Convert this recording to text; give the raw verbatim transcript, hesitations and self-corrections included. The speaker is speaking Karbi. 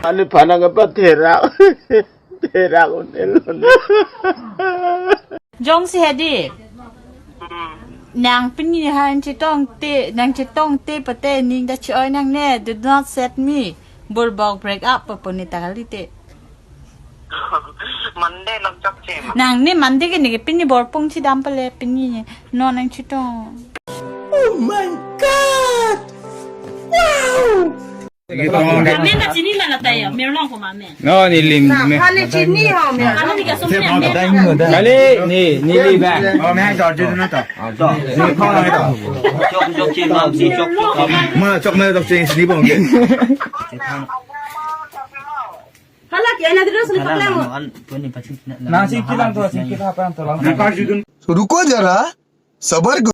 Ani phanang apa therak. Therak un'e lo. Jongsi hedi. Nang pini ha nangchetongte, nangchetongte pute ning ta chi-oi nangne, do not set me. Burbok break up pu puni ta kalite. Monday lok chokche ma. Nang ne Monday ke ne ke pini bor pung chidam pale pini non nangchetong. Oh my God! Wow! Mane na chini mana tayo, mirlong ko mame. No, neli me. Kali chini ho, mirlong. Kali ni kaso me. Kali ni, neli ba. Oh, me jor jor na to. Chok chok chini ma, si chok chok. Ma chok ma chok chini sini bong ke. Hala ki ana dulu sini paklang. Nang singkir lang to, singkir apa yang tolong? Nang kar judun. रुको जरा, सबर करो।